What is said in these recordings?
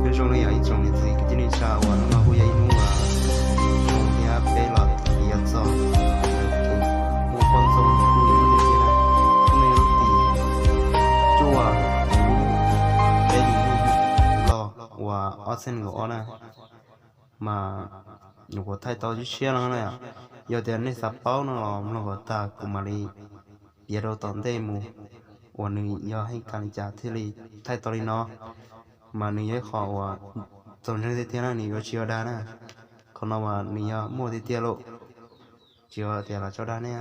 Nyob zoo na yog ib tsoom niam txiv kwv tij neej tsa uas hnub no kuj yog ib hnub uas zoo thiab peb los piav txog kev muaj poj ntxoog kuj yog muaj tiag tiag na. Hnub no yog lub tim cuaj lub peb hlis los uas ob txhiab nees nkaum ob na, mas nyuam qhuav thaij tau ib tshiab no na yom. Yog tias nej xav paub no los mloog kom tag kuv mam li piav rau tom ntej mus uas nws yog heej kas li cas thiaj li thaij tau li no. Mas nws yog ib qho uas txaus ntseeg tiag tiag na, nws yuav tsis yog dag na. Qhov no mas nws yog muaj tiag tiag lauj, tsis yog tias los tso dag ne.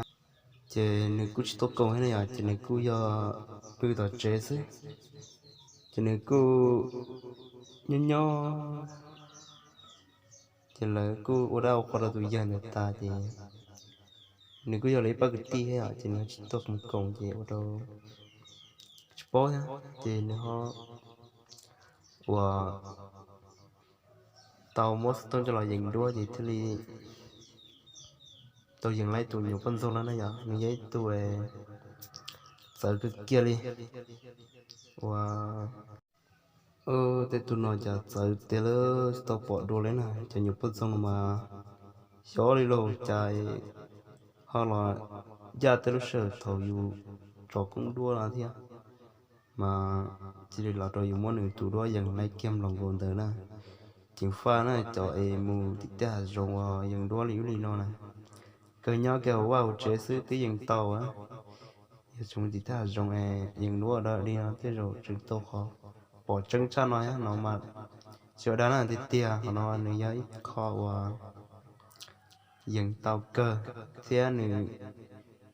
Ces nws kuj tsis tuaj koom thiab ne yom, ces nws kuj yog pw tom tsev xwb. Ces nws kuj nyob nyob, ces lawv kuj ua dab ua qhua rau tus yawg ntawd tas ces nws kuj yog lawv ib pab kwv tij thiab yom, ces nws ho tsis tuaj koom koom ces ua rau tsis paub thiab. Ces nws ho uas tau muab xov tooj coj los yees duab ces thiaj li tau yees laib tus nyuam poj ntxoog no na yom. Nws yog ib tug txawv kawg kiag li uas tej tug no cas txawv tiag li, tsis tau pom dua li na. Cov nyuam poj ntxoog no mas xyov li los cas ho los ncaj tej lub sij hawm thaum yus tso koob duab no thiab, mas cia li los rau yus muab nws tus duab yees laib kiag nploos nkaus ntawd na. Ceev faj na, cov es mus tim tej hav zoov uas yees duab li ub li no na, kawg nyob kiag hauv vaj hauv tsev xwb twb yees tau. Yog tseem mus tim tej hav zoov es yees duab dab li no tej zaum tseem tau qhov pom tseeb tshaj no thiab no mas tsis yog dag na. Tiag tiag qhov no nws yog ib qho uas yees tau kawg thiab nws,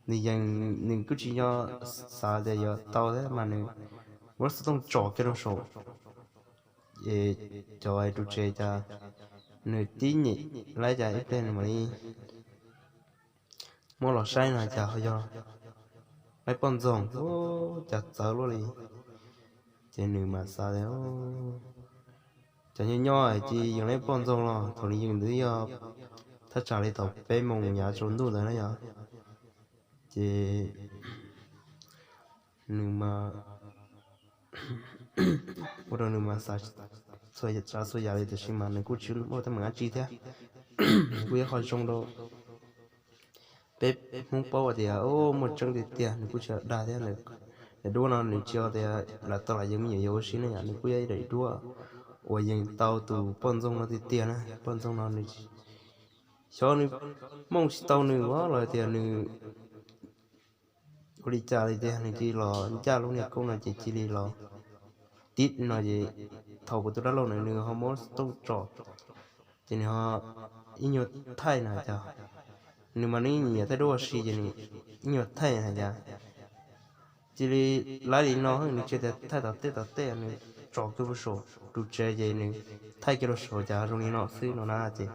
nws yees, nws kuj tsis yog xav tias yuav tau thiab mas nws muab xov tooj tsom kiag rau saum cov ru tsev cas nws tib nyem laib cas ib pliag nws mam li muab los saib no cas ho yog laib poj ntxoog, cas txawv luaj li. Ces nws mam xav tias cov nyob nyob ces yees laib poj ntxoog los thaum nws yees ntawd yog thaj tsam li thaum peb moos yav tsaus ntuj ntawd na yom. Ces nws mas ua rau nws mas xav txhua tsav txhua yam li tiam sis mas nws kuj tsis muaj teeb meem dab tsi thiab. Nws kuj yog qhov zoo rau peb Hmoob paub tias muaj tseeb tiag tiag, nws kuj tsis dag thiab. Daim duab no nws tsis yog tias lam tau lam yees me nyuam yaus ua si ne yom, nws kuj yog ib daim duab uas yees tau tus poj ntxoog no tiag tiag na. Poj ntxoog no nws xyov nws mooj tsis tau nws los tias nws ua li cas li tias nws cia li los ncaj lub niag koob no ces cia li los tib no ces thaum kuv tus dab laug na nws ho muab tooj tsom ces nws ho ib nyuag thaij na cas, nws mas nws nyiam thaij duab ua si ces nws ib nyuag thaij na cas cia li laib li no, nws tsis tias thaij tom tej tom tej, nws tsom kiag rau saum ru tsev ces nws thaij kiag rau saum cas zoo li no xwb no na. Ces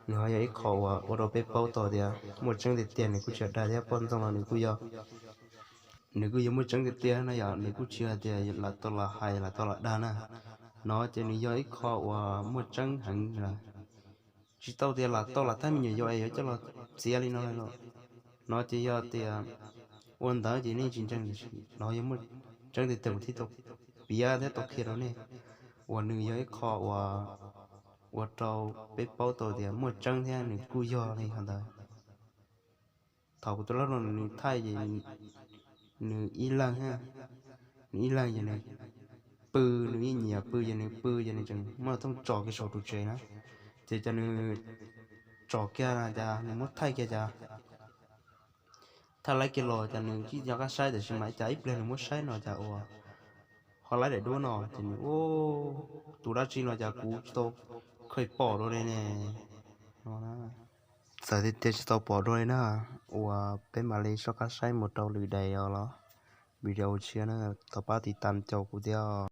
nws ho yog ib qho uas ua rau peb paub tau tias muaj tseeb tiag tiag, nws kuj tsis dag thiab. Poj ntxoog no nws kuj yog, nws kuj yog muaj tseeb tiag tiag na yom, nws kuj tsis hais tias lam tau lam hais lam tau lam dag na. No ces nws yog ib qho uas muaj tseeb heev lawm, tsis tau tias lam tau lam thaij me nyuam yaus es yuav coj los txiav li no los. No ces yog tias ua ntawd ces nej tsis ntseeg tiam sis no yog muaj tseeb tiag tiag kuv thiaj tau piav thiab tau qhia rau nej uas nws yog ib qho uas ua rau peb paub tau tias muaj tseeb thiab nws kuj yog li hov ntawd. Thaum kuv tus dab laug no nws thaij ces nws ib leeg, nws ib leeg ces nws pw, nws ib nyiam pw ces nws pw ces nws tseem muab tooj tsom kiag saum ru tsev na. Ces cas nws tsom kiag na cas nws muab thaij kiag cas thaij laib kiag los cas nws tsis nco qab saib tiam sis mas cas ib pliag nws muab saib no cas uas ho laib daim duab no ces nws ua tus dab tsi no cas kuv tsis tau kheev pom dua li ne no na. Txawm tiag tiag tsis tau pom dua li na, uas peb mam li soj qab saib mus rau lwm daim os los video tshiab na, thov pab tiv tam caum kuv thiab.